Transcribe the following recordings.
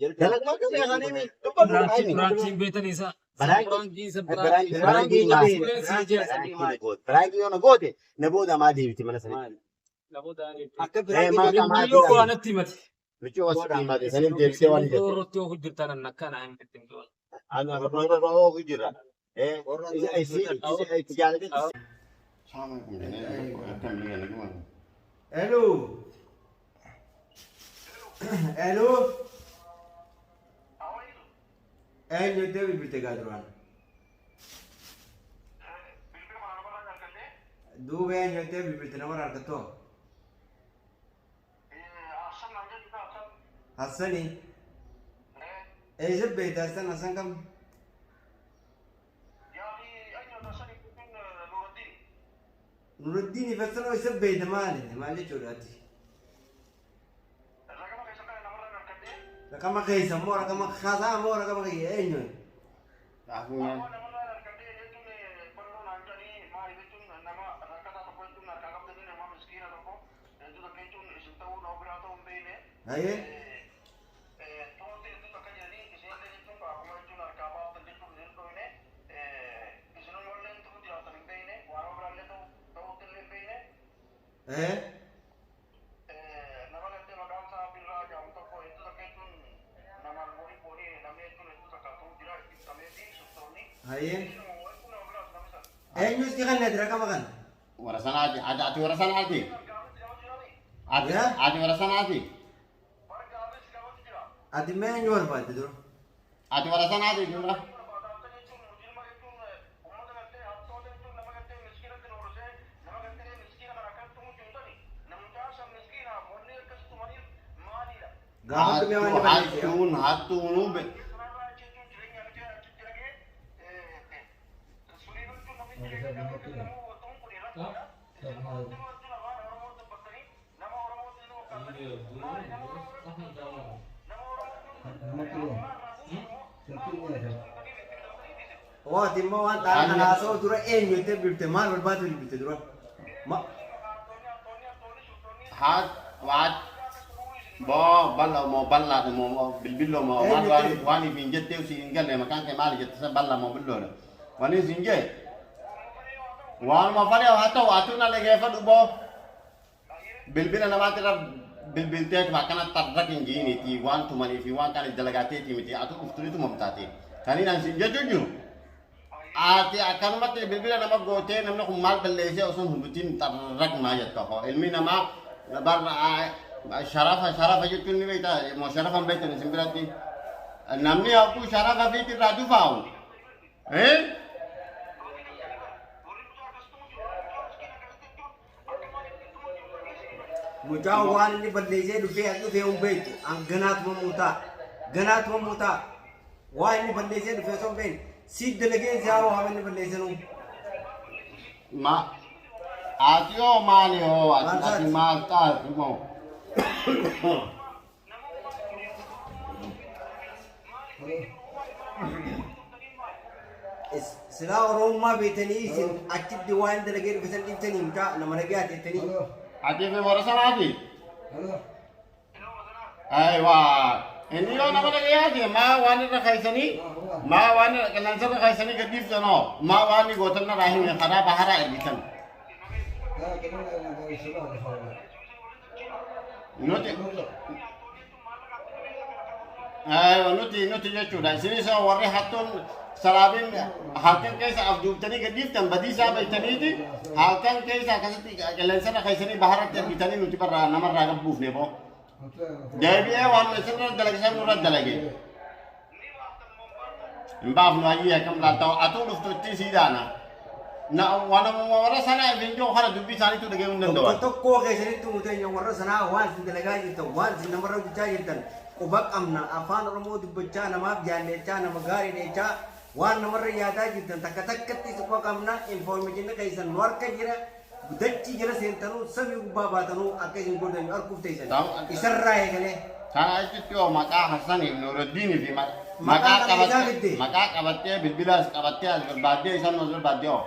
Dalaguma beekanii dubbatu. Piraankiin beektan isaa. Piraankiin Piraankiin Piraankiin maali? Piraankiin yoo na goote na booda maa deebiti mana sana. Akka Maal qamaa Yoo waan natti himate. Michuu wasitti himate saniif deebisee waan jette. Roorrootti yoo hojjetan akkana hin jettin. Roorroo jira. Itti jaalate. Hello. Hello. Eenyu iddoo bilbilte gaa duraan? Duuba eenyu iddoo bilbilte nama argattoo? Hassani. Eessa beekta Hassan Hassan kam? Nuruddin Hassan eessa beekta maali? Maal jechuudha ati? Rakama keessa moo rakama kaasaa moo rakama kiyya eenyu? Hayyee. Ee. Hayyee. Eenyu si kanneen rakama kana? Warra sanaati. Ati warra sanaati. Ati warra sanaati. Ati mee eenyu barbaadde dura? Ati warra sanaati dura. Gaafa mee waan barbaadde? Hattuun hattuun Oo ati immoo waan xaara kana haasa'u dura eenyu jettee bilbilte maal barbaadu bilbilte dura? Ma Haat waat boo bal'aa moo bal'aadha moo bilbilloo moo maal waan waan ifiin jettee si hin galle maqaan kee maali jette san bal'aa moo billoodha. Wanni isin jee waanuma fadhe haa ta'u atuu na dhageeffadhu boo bilbila namaatti irra bilbilteetuma akkana tarrak hin jiiniiti waan tumanii fi waan kana dalagaateeti miti atuu dhuftuni tumamtaati. Kaniin an siin jechuu jiru. Ati akkanumatti bilbila nama gootee namni kun maal balleessee osoo hin hubatiin xarraq maa jetta hoo ilmi namaa barra sharafa sharafa jechuun ni beekta moo sharafa hin beektan isin biratti namni hakkuu sharafa fiiti irraa dufaa'u eh Mucaan waan inni balleessee dhufee as dhufee hin beektu. An ganaatuma muutaa. Ganaatuma muutaa. Waan inni balleessee dhufee osoo hin beekne. Si dalageen si haa waan inni balleessee nuu. Ma ati hoo maali hoo ati ati maal taati moo Silaa Oromummaa beektanii isin achitti waan inni dalagee dhufe san dhiiftanii mucaa nama nagaa jettanii. Ati fi warra sanaati Aywa. Inni yoo nama dhagayaati maa waan irra kaysanii maa waan irra qilleensa irra kaysanii gad dhiiftanoo maa waan inni gootan irraa himi karaa baharaa ergitan. Nuti Aywa nuti nuti jechuudha. Isinis warri hattuun saraabiin halkan keessa afduubtanii gad dhiiftan badii isaa beektaniiti halkan keessa akkasitti qilleensa irra kaysanii baharatti ergitanii nuti barraa namarraa gad buufne boo. Deebi'ee waan isinirra dalage san nurra dalage. Hin baafnu ayyii akkam laata atuu dhuftu ittiin sii daana. Na waan warra sana ifin jiru kana dubbii isaaniitu dhaga'uu hin Tokko danda'an. tokkoo keessanitti muteenya warra sanaa waan isin dalagaa jirtan waan isin namarra hojjechaa jirtan quba qabna afaan Oromoo dubbachaa namaaf jaallechaa nama gaarii jechaa waan namarra yaadaa jirtan takka takkatti quba qabna information keessan nu harka jira dachii jala seentanuu samii gubbaa baatanuu akka isin gootan arguuf teessan isarraa eegalee. Kana achitti hoo maqaa Hassaniif Nuuraddiinii fi Maqaa maqaa kana isaa qabattee fidde. maqaa qabattee bilbilaas qabattee as barbaaddee isaan as barbaaddee hoo.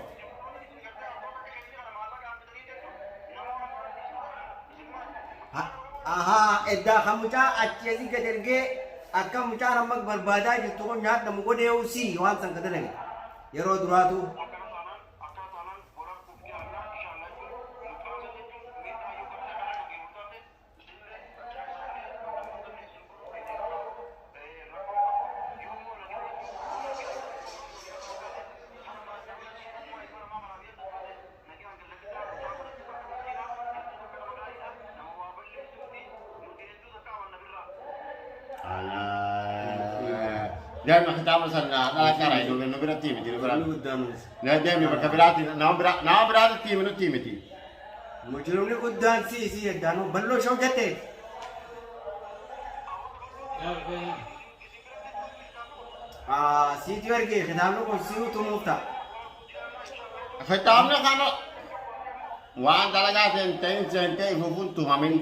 Ahaa eddaa kan mucaa achi asii gad ergee Akka mucaan amma barbaadaa jirtu kun nyaadhamu godhee si waan san ka dalage. Yeroo duraatu. Deemi kitaaba sana dhala qara ijoollee nu biratti miti nu Inni biratti. guddaan nuti. Deemi bakka biraatti nama biraa nama biraatti himi nutti miti. Mujrimni guddaan si si eddaanuu balloo shoo jette. Siitu ergee kitaabni kun si'u tumuuf ta'a. Kitaabni kana waan dalagaa seentee seentee ifuufuun tumamin.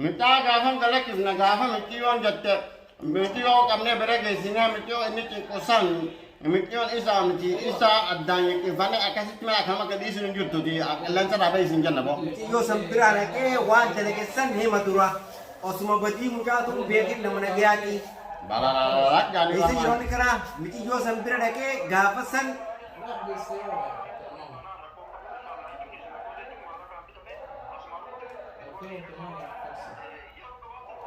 Mixaa gaafan galakkifna gaafa micciyoon jette micciyoo qabnee bira geessinee micciyoo inni cinqusan micciyoon isaa miti isaa addaan yiqqifane akkasitti mee akkam akka dhiisu hin jirtuti qilleensa dhaabee isin jenna boo. Mucayyoo san biraa dhaqee waan dalage san hima dura. Osuma badii mucaatu beekin nama nagayaati. Balalalalak jaanii Isa waan jiroonni karaa mucayyoo san bira dhaqee gaafa san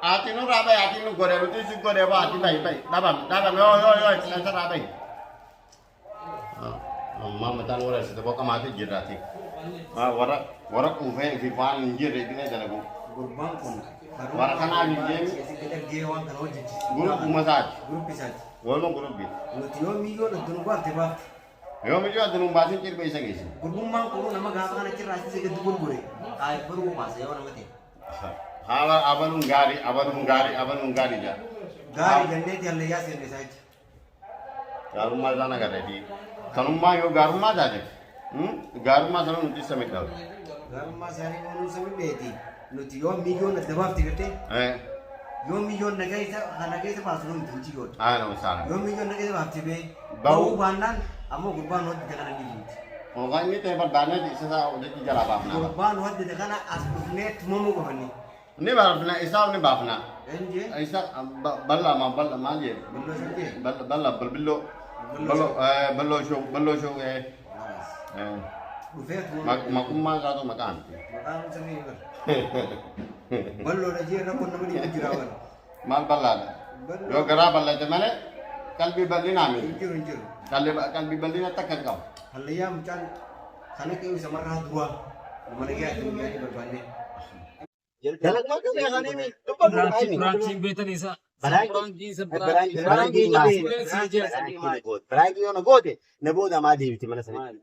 Ati nurraa bahi ati nu godhe nuti si godhe boo ati bahi bahi dhabame dhabame yoo yoo yoo qilleensa irraa bahi. Ammaa mataan wareessite boqa maatii jirraati. Warra warra quufee fi waan hin jirre idilee dalagu. Gurbaan kun Warra kanaa hin deemi. Keessatti dargee waan kana hojjechiisu. Gurupuma isaati. Guruppi isaati. Waluma guruppi. Nuti yoo miyyoon adda nu baafte baafte. Yoo miyyoo adda nu baasin cirbe isa geessin. Gurbummaan kun nama gaafa kana achirraa asii gadi gurgure. Taa'ee baruu baasa yoo nama ta'e. Haala abaluun gaarii abaluun gaarii abaluun gaarii jaa. Gaarii jenneeti hallayyaa seenne isaa jecha. Gaarummaa isaan agarreeti. Kanummaa yoo gaarummaa taate gaarummaa sana nuti isa midhawu. Gaarummaa isaanii waan nuti midheeti. Nuti yoo miyyoon adda baafte gartee yoo miyyoon nagaa isa nagaa isa baasu nuti hojii yoodha. Ayana wasaala. Yoo miyyoon nagaa isa baafte bee Bahuu. bahuu baannaan ammoo gurbaan hojjete kana ni duuti. Hoogaan inni ta'e barbaadne isa isaa hojjechi jalaa baafna. Gurbaan hojjete kana as dhufnee tumamuu qabanni. Ni baafna isaa ni baafna. Eenjee Isa bal'aa ma bal'aa maal jee? Balloo shoo jee? Bal'aa balbilloo. Balloo Balloo shoo balloo shoo dhufee tumamuu. Maqummaa isaatu maqaa miti. Maqaan sirrii bara. Balloodha jee rakkoon nama dhibu jira bara. Maal bal'aadha? Bal'oo. Yoo garaa bal'ate malee qalbii bal'inaa Hin miti. jiru hin jiru. Qalbii bal'ina takka hin qabu. Hallayyaa mucaan kana qe'uu isa marraa duraa nama nagaa itti guyyaa barbaanne. Biraanchiin beektan isaa. Biraanchii isa Biraanki yoo na goote na booda maa deebiti mana sanitti.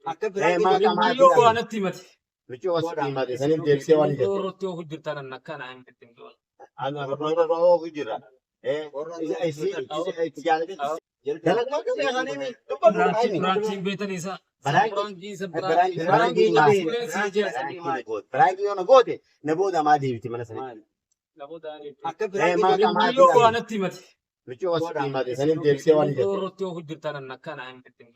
Akka Miyyoo waan natti himate. Michuu wasitti himate saniif deebisee waan jette. Irratti yoo hojjetan akkana hin jettin. Ana rooroo jira. Itti jaalate. Biraanchiin beektan isaa. Biraanchii isa Biraanki yoo na goote na booda maa deebiti mana sanitti. Akka Miyyoo waan natti himate. Michuu wasitti himate saniif deebisee waan jette. Irratti yoo hojjetan akkana hin jettin.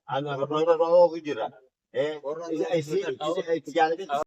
Ana rooroo jira. Itti jaalate.